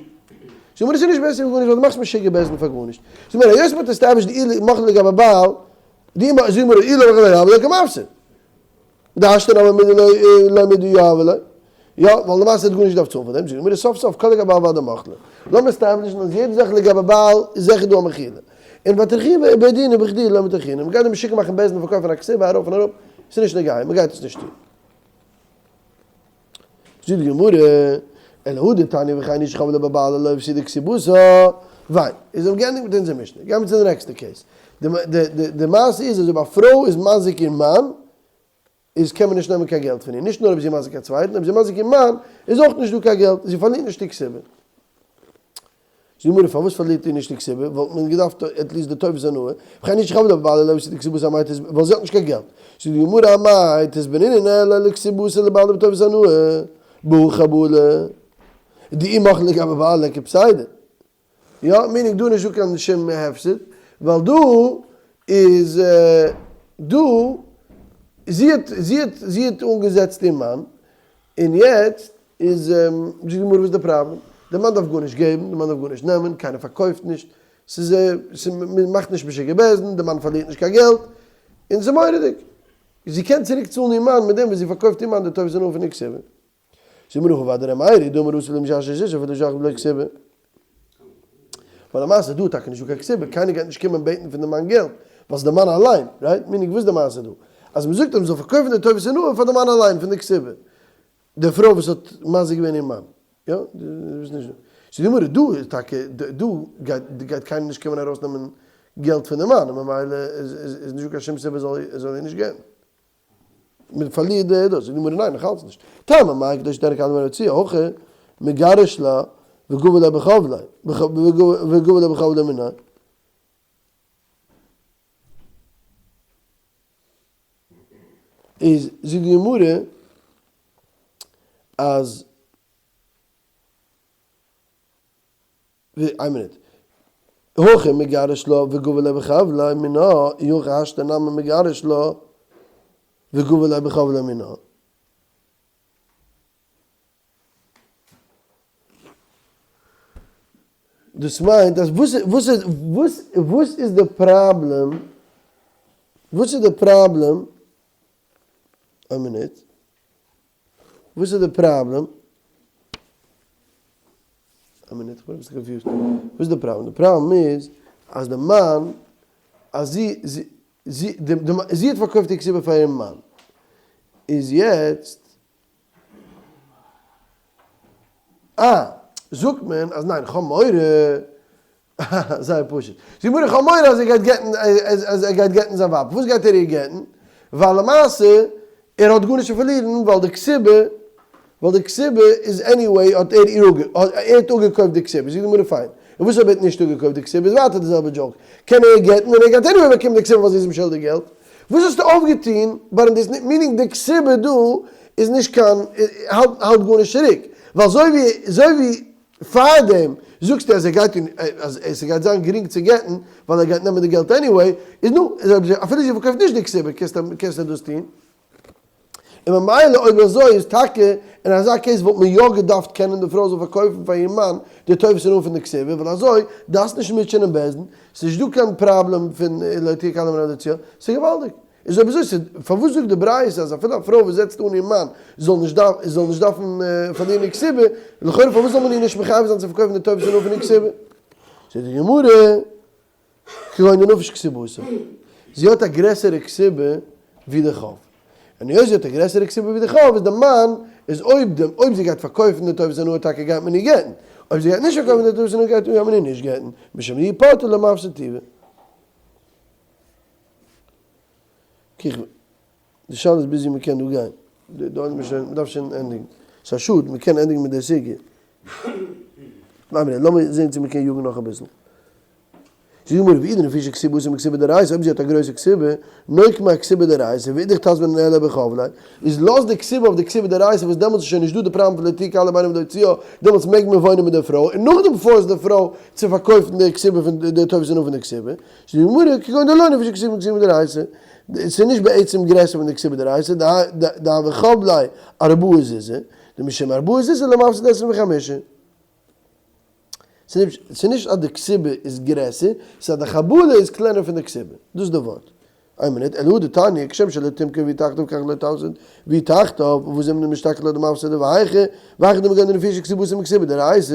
זאג מיר עס איז נישט בעסער ווי גארנישט ווייל דו מאכסט משוגע בית דין פאר גארנישט. זאג מיר היות מ'האט established די אי מוחל לגבי בעל, די זאג מיר אי לא מחל לגבי בעל כמפסיד. דהשתא נמי מידי לא מידי יהביה ליה. יא, ווייל למעשה האט גארנישט געדארפט צאלן פאר דעם, זאג מיר סוף סוף כל לגבי בעל ודאי מחלא. לאמיר establish ן אז יעדע זאך לגבי בעל איז זיכער דא א מחילה. און ותרחיב בדין ובכדי לא מטרחינן. מ'גייט דא משוגע מאכן בית דין פארקויפן א כתובה ארויף און אראפ, ס'איז נישט נוגע, מ'גייט עס נישט טון. זאגט די גמרא, אלא הא דתניא וכן אשה שחבלה בה בעלה לא הפסידה כתובתה, וויין. איז האבן געענדיגט מיט אונזער משנה. גיימיר צו די נעקסטע case. די מעשה איז אז אויב א פרוי איז מזיק איר מאן, איז קען מען נישט נעמען קיין געלט פון איר, נישט נאר אויב זי איז מזיק א צווייטן, אויב זי איז מזיק איר מאן, איז אויך נישט דא קיין געלט, זי פארלירט נישט די כתובה. זאגט די גמרא, פארוואס פארלירט איר נישט די כתובה? וואלט מען געדארפט at least די טובת הנאה, וכן אשה שחבלה בה בעלה לא הפסידה כתובתה אמאי תס, ווייל זי האט נישט קיין געלט. זאגט די גמרא, אמאי תזבנינהו ניהלה לכתובתה לבעלה בטובת הנאה, בהא חבלה, דאי מחלא לגבי בעלה ליכא פסידא. יא, meaning דא איז נישטא קיין שום הפסד, ווייל דא איז דא, זי האט זי האט זי האט אנגעזעצט איר מאן, און יעצט איז זאגט די גמרא וואס איז די פראבלעם? די מאן דארף גארנישט געבן, די מאן דארף גארנישט נעמען, קיינער פארקויפט נישט, ס'איז מען מאכט נישט משוגע בית דין, די מאן פארלירט נישט קיין געלט, און ס'איז מורא'דיג. זי קען צוריק צאלן איר מאן מיט דעם וואס זי פארקויפט איר מאן די טובת הנאה פון איר כתובה. זאגט מיר הא ודאי ר' מאיר דאמר אסור למשש איש אפילו שכב בלא כתובה. ווייל למעשה דא טאקע נישטא קיין כתובה, קיינער גייט נישט קומען בעטן פון די מאן געלט, ווייל ס'איז די מאן אליין, right? meaning וואס איז די מעשה דא? אז מ'זאגט אז מ'זאל פארקויפן די טובת הנאה פאר די מאן אליין פון די כתובה, די פרוי וואס האט מזיק געווען איר מאן, יא? דאס איז נישט דא. זאגט די גמרא דא איז טאקע, דא גייט גייט קיינער נישט קומען ארויסנעמען געלט פון די מאן, און ממילא איז נישטא קיין שום סיבה ער זאל איר נישט געבן. מען פארלירט די דאס, זאגט די גמרא ניין נאכאלץ נישט, טעמא מאי כדי שתהא קלה בעיניו להוציאה, הכא מגרש לה וגובה ליה בחבליה, וגובה ליה בחבליה מינה. איז זאגט די גמרא אז איין מינוט, הכא מגרש לה וגובה ליה בחבליה מינה, אי הכי השתא נמי מגרש לה וגובה ליה בחבליה מינה. דאס מיינט אז וואס וואס איז וואס וואס איז די פראבלעם וואס איז די פראבלעם איין מינוט וואס איז די פראבלעם איין מינוט איך בין אביסל confused וואס איז די פראבלעם די פראבלעם איז אז די מאן אז זי זי זי זי האט פארקויפט די כתובה פאר איר מאן איז יעצט אה, זאגט מען אז ניין, כ'האב מורא, זייער פשוט, זאגט די גמרא כ'האב מורא אז ער גייט גט'ן, אז ער גייט גט'ן זיין ווייב, פארוואס גייט ער איר גט'ן? ווייל למעשה ער האט גארנישט צו פארלירן ווייל די כתובה, ווייל די כתובה איז anyway האט ער איר אפגע, ער האט אפגעקויפט די כתובה, זאגט די גמרא פיין, און וואס אויב ער האט נישט אפגעקויפט די כתובה איז ווייטער די זעלבע joke, קען ער איר גט'ן און ער גייט anyway באקומען די כתובה ווייל זי איז אים שולדיג געלט, וואס האסטו אויפגעטון ביי דאס נישט meaning די כתובה דא איז נישט קיין האלט האלט גארנישט צוריק ווייל אזוי ווי אזוי ווי פארדעם זאגסטו אז ער גייט און אז ס'גייט זיין גרינג צו גט'ן ווייל ער גייט נעמען די געלט anyway איז נו אפילו זי פארקויפט נישט די כתובה קענסטו קענסטו דאס טון. און ממילא אויב אזוי איז טאקע אין אזא case וואלט מען יא געדארפט קענען די פרוי זאל פארקויפן פאר איר מאן די טובת הנאה פון די כתובה ווייל אזוי דארפסט נישט מוטשענען בית דין, ס'נישט דא קיין פראבלעם פון לא תהיה קלה בעיניו להוציאה, ס'איז געוואלדיג. איז אויב אזוי ס'איז פארוואס זאגט די ברייתא אז אפילו א פרוי וואס זעצט אן איר מאן זאל נישט דארף זאל נישט דארפן פארלירן איר כתובה, לכאורה פארוואס זאל מען איר נישט מחייב זיין צו פארקויפן די טובת הנאה פון איר כתובה? זאגט די גמרא. כגון דנפיש כתובתה, זי האט א גרעסערע כתובה ווי די חוב, און היות זי האט א גרעסערע כתובה ווי די חוב איז די מאן איז אויב די אויב זי גייט פארקויפן די טובת הנאה טאקע גייט מען איר גט'ן, אויב זי גייט נישט פארקויפן די טובת הנאה גייט מען איר נישט גט'ן, משום דאי פרטה למפסד טובא. די שאלה איז ביז ווי מ'קען דא גיין. דא האלט מען שוין, מ'דארף שוין ענדיגן. ס'איז א שאד, מ'קען ענדיגן מיט די סוגיא. לאמיר לאמיר זען צו מ'קען יאגן נאך אביסל. זאגט די גמרא, ואי דנפישא כתובתה מכתובה דאורייתא, אויב זי האט א גרויסע כתובה, נוקמה אכתובה דאורייתא, ואידך תזבין ניהליה בחבליה, איז לאז די כתובה אויף די כתובה דאורייתא וואס דעמאלטס איז שוין נישט דא די פראבלעם פון לא תהיה קלה בעיניו להוציאה, דעמאלטס מעג מען וואוינען מיט די פרוי, און נאכדעם force די פרוי צו פארקויפן די כתובה פון די טובת הנאה פון די כתובה. זאגט די גמרא, כגון דלא נפישא כתובתה מכתובה דאורייתא, ס'איז נישט בעצם גרעסער פון די כתובה דאורייתא, דהוה חב ליה ארבעה זוזי, דמשום ארבעה זוזי לא מפסיד עשרים וחמישה. ס'איז נישט אז די כתובה איז גרעסער, ס'איז אז די חבלה איז קלענער פון די כתובה. דאס איז די ווארט. איין מינוט, אלא הא דתניא, כשם שלא תמכור והיא תחתיו כך לא תפסיד והוא תחתיו, ובזימנין דמשתכח לה דמפסידא והיכא, והיכא דמגן דנפישא כתובתה מכתובה דאורייתא.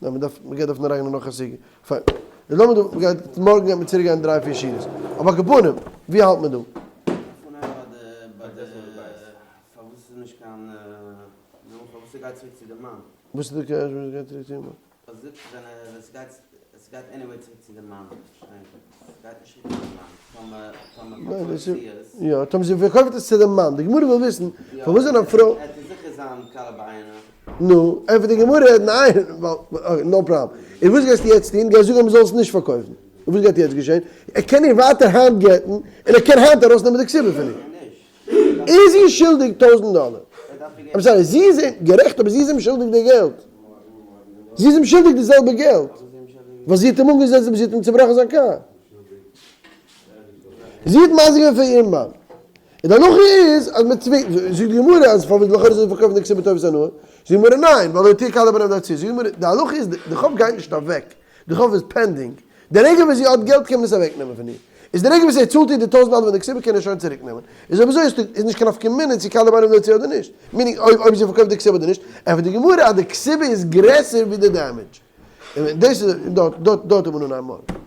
ניין מען דארף מען גייט דארפן אריינגיין אין נאך א סוגיא. פיין. איז לאמיר דא מ'גייט מארגן גייט מען צוריק גיין דריי פיר שורות. אבער על כל פנים, ווי האלט מען דא? וואס איז די קעש וואס גייט צוריק צו די מאן? יא, טאמער זי פארקויפט עס צו די מאן. די גמרא וויל וויסן פארוואס זאל א פרוי. נו, ענטפערט די גמרא, ניין, ווייל, no problem. און וואס גייסטו יעצט טון? גייסט זאגן אז מ'זאל עס נישט פארקויפן. און וואס גייט יעצט געשען? ער קען איר ווייטער היינט גט'ן, און ער קען היינט ארויסנעמען די כתובה פון איר. איז איר שולדיג טויזנט דאלער. I'm sorry, זי איז אים, גערעכט, אבער זי איז אים שולדיג די געלט. זי איז אים שולדיג די זעלבע געלט. ווייל זי האט אים אנגעזעצט און זי האט אים צובראכן זיין קאר. זי האט מזיק געווען פאר איר מאן. און די הלכה איז אז מען צווינגט, זאגט די גמרא אז פארוואס לכאורה זאל זי פארקויפן די כתובה טובת הנאה, זאגט די גמרא ניין ווייל לא תהיה קלה בעיניו להוציאה, זאגט די גמרא די הלכה איז די חוב גייט נישט אוועק, די חוב איז pending, די רגע וואס זי האט געלט קען מען עס אוועק נעמען פון איר, איז די רגע וואס ער צאלט איר די טויזנט דאלער פון די כתובה קען ער שוין צוריק נעמען, איז אויב אזוי איז נישט קיין נפקא מינה צו קלה בעיניו להוציאה אדער נישט, meaning אויב זי פארקויפט די כתובה אדער נישט, ענטפערט די גמרא אז די כתובה איז גרעסער ווי די damage, און דאס איז דארט דארט דארט האט מען אן איין מארגן.